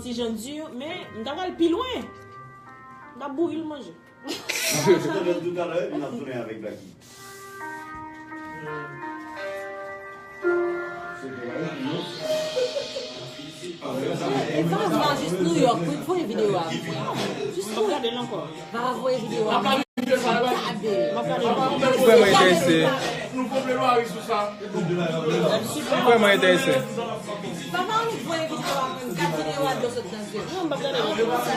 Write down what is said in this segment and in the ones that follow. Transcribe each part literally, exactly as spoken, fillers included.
ti jan di, men m ta pral pi lwen. M ta bouri l manje. N ap pase tande l toutalè, epi n ap tounen avèk Blacky. E va, va jis New York, wi, voye videyo a. Jis voye. Va voye videyo a. Gade. Vrèman enterese. Vrèman enterese. Papa, annik voye videyo a menm. Gad videyo a dlo sot nan zye. Non, m p ap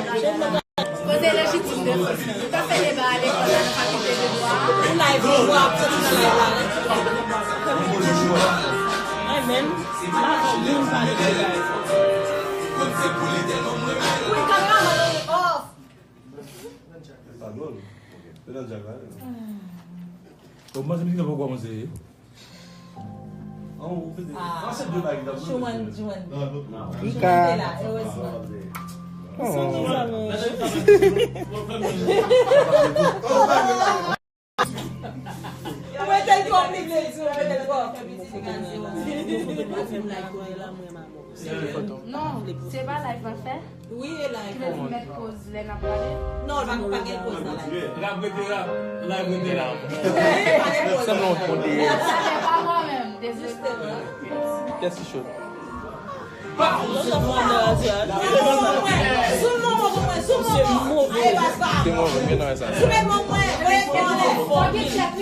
gade non. Koze lejitim de fòs. Nou ka fè deba a lekòl la, nan fakilte de dwa. Ou live, ou ap soti nan live la. Ay, menm, m pa fè moun pale de bagay. Wi, kameraman, li off. Se pa dwòl. Se nan djak la, non? Bon, m panse mizik la poko kòmanse. Ah, Juan, Juan. Juan te la, erezman. Ou mete l twò piti, ou mete l twò. Non, se pa live l ap fè? Wi, e live. Ki vle di met poz lè n ap pale? Non, pa, pa gen poz nan live. L ap rete la, live rete la. Sanble yon pwodye. Sa fè pa mwen menm, dezespere. Kès ki cho? Sou mwen, sou mwen, sou mwen. Se move, men nan sa. Sou mwen, mwen, mwen, mwen. Wi, mwen,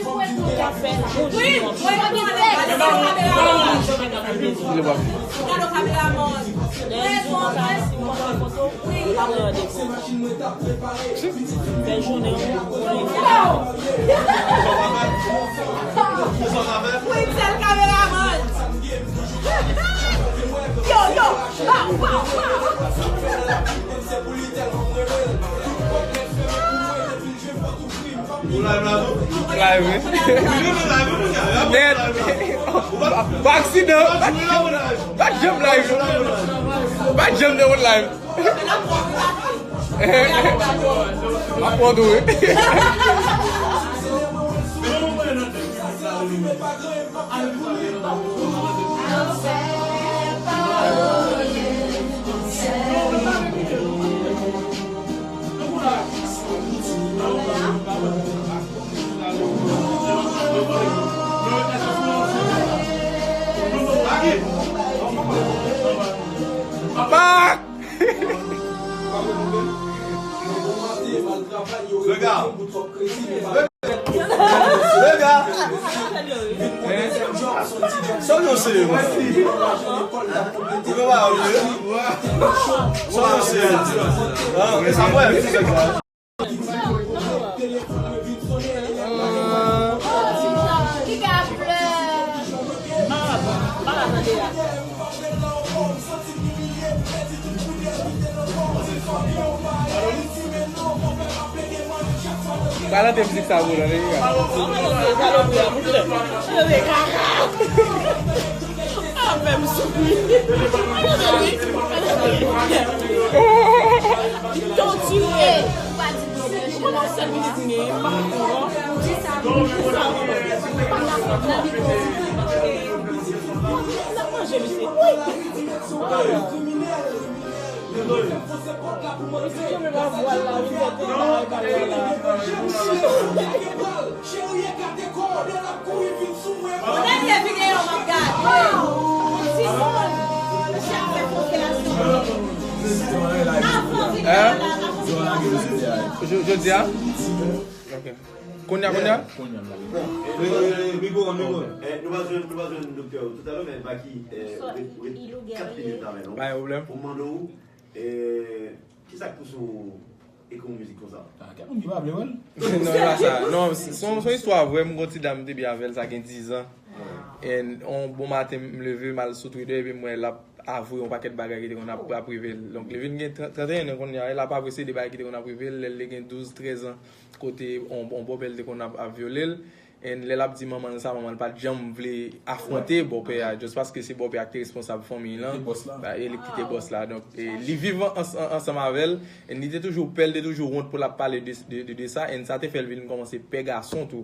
mwen, mwen. Gade kameraman. Gade kameraman. Lè yon jou an ka si mwen pran foto, pa pran randevou. Bèl jounen, wi. Wi, sèl kameraman. Yo, yo, pow, pow, pow. Ou live la tou? Live, wi. Nèt. Pa aksidan. Pa janm live. Pa janm nan yon live. M ap pran tou, wi. Pak! Regarde. Regarde. Sòl yo serye, man. Ou pa wè. Sòl yo serye. Ah, men sa mwen, se sa. Ki ka plè? Balante mizik sa pou nou, men. Sa fè m soufri. Li tòtire. Ou konnen yon sèl minit m genyen, m pa konprann. Di sa, di sa. N ap manje, mesye. Wi. Mesye, men la vwal la, wi, tèt la, e pa vwal la. Yon dènye videyo m ap gade. Yon timoun, mesye ap fè konpelasyon. Avan videyo la, la konpelasyon. Jodi a? Ok. Kounye a, kounye a? Kounye a, la. Eh, eh, eh, mikwo, mikwo. Eh, nou pa jwenn, nou pa jwenn doktè yo toutalè, men Baky, eh, ou ret, ou ret kat minit la, men non. Pa gen pwoblèm. Pou m mande w, eh, kisa k pouse w ekri yon mizik konsa? Ah, gen moun ki pa vle wè l. Non, e pa sa. Non, se, se yon, se yon istwa vrè, m gon ti dam m te byen avè l, sa gen diz an. And yon bon maten, m leve, m al sou Twitter, epi m wè l ap avwe yon pakèt bagay ki te konn ap, ap rive l. Donk, li vin gen trant, trant et un an kounye a, l ap avwe se de bagay ki te konn ap rive l, lè l te gen douz, trèz an, kote yon, yon bòpè l te konn ap, ap vyole l. And lè l ap di manman l sa, manman l pa t janm vle afwonte bòpè a, just paske se bòpè a ki te responsab fanmiy lan. Li te bòs la. Ba, e li ki te bòs la. Donk, e, li viv an, an, ansanm avè l, and li te toujou pè, li te toujou wont pou l ap pale de, de, de, de sa, and sa te fè l vin kòmanse pè gason tou.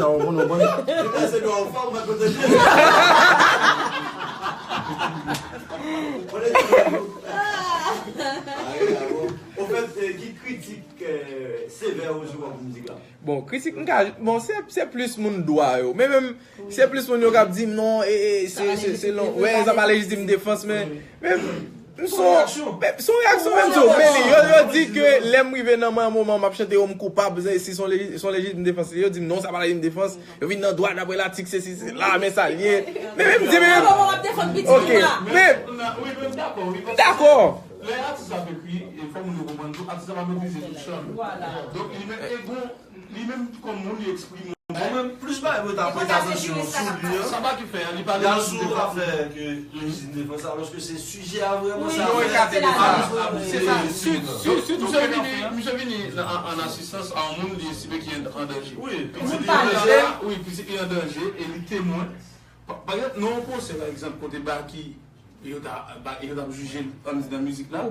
sa, ou konn, ou konn. Ou pase dwa ou fè, ou mèt kontan. Ofèt, ki kritik sevè ou jwenn pou mizik la? Bon, kritik, m ka, bon, se, se plis moun dwa yo. Men menm, se plis moun yo k ap di m non, e, e, se, se, se lon, wè, sa pa lejitim defans, men, men, m son, men, se yon reyaksyon menm tou. Men yo, yo di ke lè m rive nan mwen, moman m ap chante yo, m koupab, se, si se yon leji-, se yon lejitim defans, yo di m non, sa pa lejitim defans, yo vin nan dwa dapre latik, se, se, se la, men sa l ye. Men, men, m di, men, ok, men, m dakò. Lè atis la ap ekri, e fò moun yo konprann tou, atis la pa metrize tout chan. Donk, li menm, e gon, li menm kòm moun, li eksprime. Mwen menm, plis bagay mwen ta prete atansyon sou li an. Sa Baky fè a, li pa lejitim defans. Fè ke lejitim defans, alòske se sijè a vrèman sa. Non, e ka te defans. Se sa. Misye vini, misye vini an, an asistans a yon moun li estime ki an, an danje. Wi. Pitit li an danje, wi, pitit li an danje, e li temwen. Pa, pa egzanp, nan yon pwosè, pa egzanp, kote Baky, yo ta, ba, yo t ap jije l, ann di nan mizik la,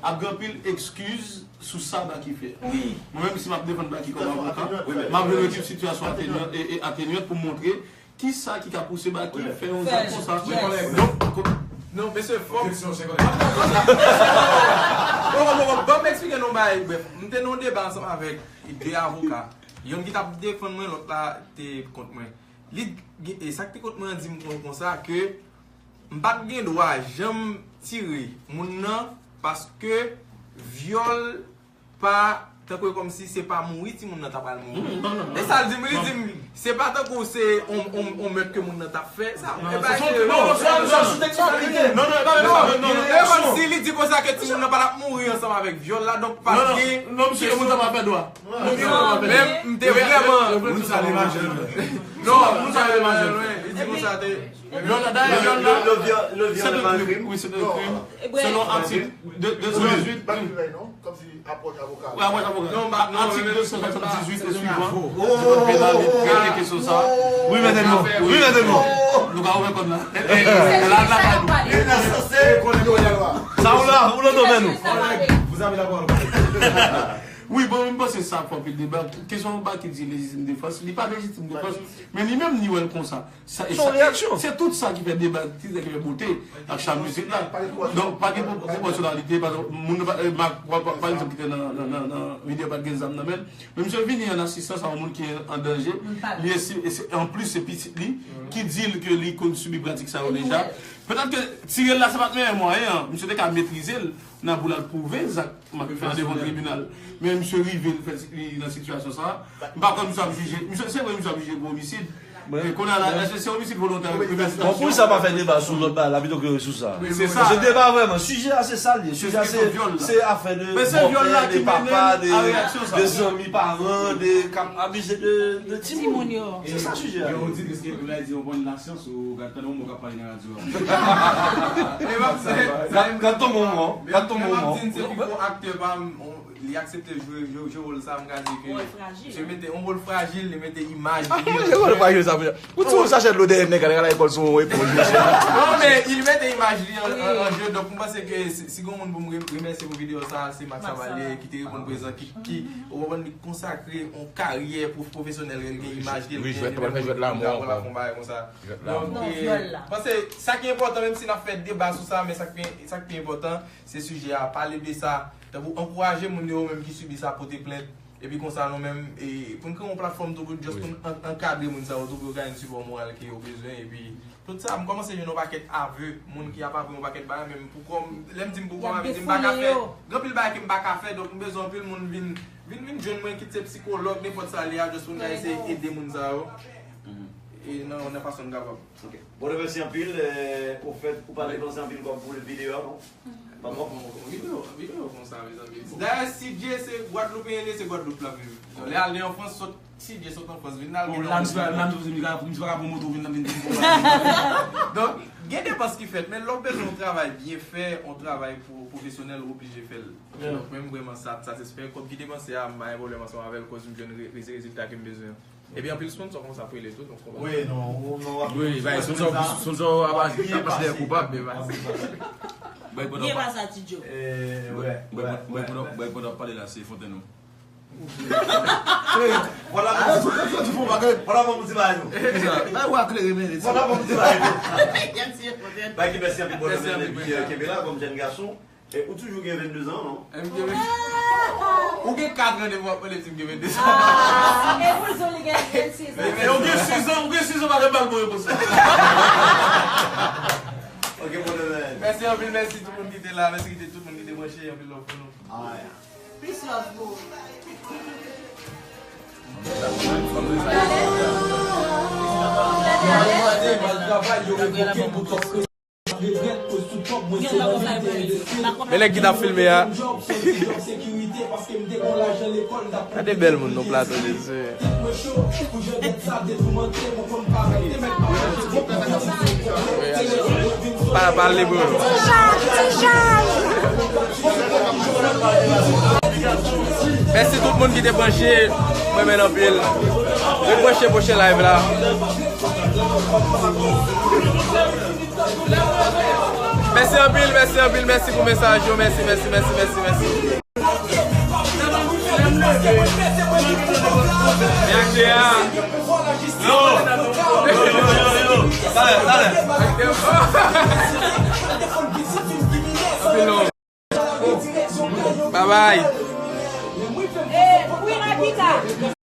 ap gen anpil ekskiz sou sa Baky fè. Mwen menm, si m ap defann Baky kòm avoka, m ap jwenn yon ekip sitiyasyon atenyant, e, e atenyant pou montre kisa ki ka pouse Baky fè yon zak konsa. Donk, ko- Non, mesye, fò m Bon, bon, bon, bon, ban m eksplike nou yon bagay, brèf. M te nan yon deba ansanm avèk de avoka. Youn ki t ap defann mwen, lòt la te kont mwen. Li, e sa k te kont mwen an di m kon, konsa ke m pa t gen dwa janm tire moun nan paske vyòl pa tankou e kòmsi se pa mouri timoun nan ta pral mouri. E sa l di m, li di m, se pa tankou se on, on, on mèt ke moun nan t ap fè, sa, e pa se e kòmsi li di konsa ke timoun nan pa t ap mouri ansanm avèk vyòl la, donk pa t gen kesyon. Men m te vrèman. Moun sa li majè. Non, moun sa li majè. Li di konsa te. Vyòl la, dayè, vyòl la, se de krim. Wi, se de krim. Selon atik de, de san dizuit. Wi, apwòch avoka. Non, atik de san swasanndizuit e swivan. Di kòd penal, li trete kesyon sa. Wi, mèt Edmond. Wi, mèt Edmond. Nou ka ouvè kòd la. E, e, la, la, la. Sa ou la, ou nan domèn ou. Vous avez la parole. Wi, bon, mwen panse sa fè anpil deba. Kesyon Baky di lejitim defans, li pa lejitim defans, men li menm li wè l konsa. Sa, e sa, se tout sa ki fè deba, ki fè bote ak chan mizik la. Donk, pa gen pwo-, pwoporsyonalite, pa, moun nan pa, e, pa, pa, pa egzanp, ki te nan, nan, nan, nan videyo, pa t gen zam nan men l. Men misye vini an asistans a yon moun ki an danje. Li esi-, e se, anplis, se pitit li ki di l ke li konn sibi pratik sa yo deja. Petèt ke tire l la, se pa t meyè mwayen an. Misye te ka metrize l nan pou l al pwouve zak Baky fè devan tribinal. Men misye rive, l fè, li nan sitiyasyon sa. M pa kwè misye ap jije. Misye, se vre, misye ap jije pou omisid. Kounye a la, èske se omisid volontè? Bon, poukisa pa fè deba sou lòt bagay la pito ke sou sa? Se sa. Paske deba vrèman, sijè a se sa l ye. Sijè a se, se afè de bòpè, de papa, de, de zanmi paran, de k ap abize de, de timoun. Se sa sijè a. Yo di ke se la di yon bòn lasyans ou gad tann yon moun k ap pale nan radyo a. Gad ton moman, gad ton moman. Se pi gwo aktè pa m. Li aksepte jwe, jwe, jwe wòl sa, m ka di ke misye mete yon wòl frajil, li mete imaj li. Jwe wòl frajil sa, mesye. Ou ti yon sachè dlo dèyè nèg, al lekòl sou yon eponj, mesye. Non, men li mete imaj li an, an, an je, donk m panse ke si, si gen yon moun pou m re-, remèsye pou videyo sa, se Max Savalye ki te reponn prezan, ki, ki, ou konprann, li konsakre yon karyè pwof-, pwofesyonèl, li gen imaj li, li gen jwèt, li menm fè jwèt lamour ankò. Donk, m panse sa ki enpòtan, menm si n ap fè deba sou sa, men sa k pi, sa k pi enpòtan, se sijè a, pale de sa. Tankou ankouraje moun yo menm ki sibi sa pote plent. Epi konsa nou menm, e, pou n kreye yon platfòm tou pou just pou n an-, ankadre moun sa yo tou pou yo ka jwenn sipò moral ke yo bezwen. Epi tout sa, m kòmanse jwenn yon pakèt avè, moun ki ap avè yon pakèt bagay, men m pou kò m, lè m di m pou kò m avè, m di m pa ka fè. Gen anpil bagay ke m pa ka fè, donk m bezwen anpil moun vin, vin, vin jwenn mwen, kit se psikològ, nenpòt sa li a, just pou n ka eseye ede moun sa yo. E nan, nan fason n kapab. Ok. Bon, nou mèsi anpil. Ofèt, ou pa depanse anpil kòb pou videyo a, non? Pa bon? Bon, videyo, videyo konsa, mezanmi. Dayè, C J se Gwadloupeyen, li se Gwadloup l ap viv. Lè al de an Frans, sot, C J sot an Frans, vin al gen yon. Donk, gen depans ki fèt, men lè w bezwen yon travay byen fè, yon travay pou pwofesyonèl, ou oblije fè l. Donk, menm vrèman sa, satisfè, kòb ki depanse a, m pa gen pwoblèm ansanm avè l, koz m jwenn re-, re-, rezilta ke m bezwen an. Epi anpil sponsor konsa pou rele tou, donk konprann. Wi, non, ou, non, ap wi, bay, sponsor, sponsor ap, ap, ap plede koupab, men bay. Bay, pandan pa sa, Ti Joe. Eh, ouais, ouais, ouais, pandan, ouais. Bay, pandan ap pale la, se Fontaine ou. Voilà, ah, tu fais du fond, bagay. Voilà, bon, ti bagay, non. Bay, ou a klere, men. Voilà, bon, ti bagay, non. Bay, ki mèsi anpil, bon, mèsi anpil, kenbe la, kòm jèn gason. E ou toujou gen vennde zan, non? M gen, ou gen kat zan depi w ap pale di m gen vennde zan. Ah, e pou l di w li gen vennsis zan. E ou gen sis zan, ou gen sis zan, pa gen bal mwen pou sa. Ok, bon, mèsi anpil, mèsi tout moun ki te la, mèsi ki te tout moun ki te branche, anpil love pou nou. Ah, yeah. Peace love, bro. Men nèg ki t ap filme a. Gade bèl moun nan plato, Jezi. Pa, pa libre. Mèsi tout moun ki te branche. Mwen renmen anpil. Ret branche pwochen live la. Mèsi anpil, mèsi anpil, mèsi pou mesaj yo, mèsi, mèsi, mèsi, mèsi, mèsi. Reaktè a. Yo. Yo, yo, yo, yo. Talè, talè. Bye bye.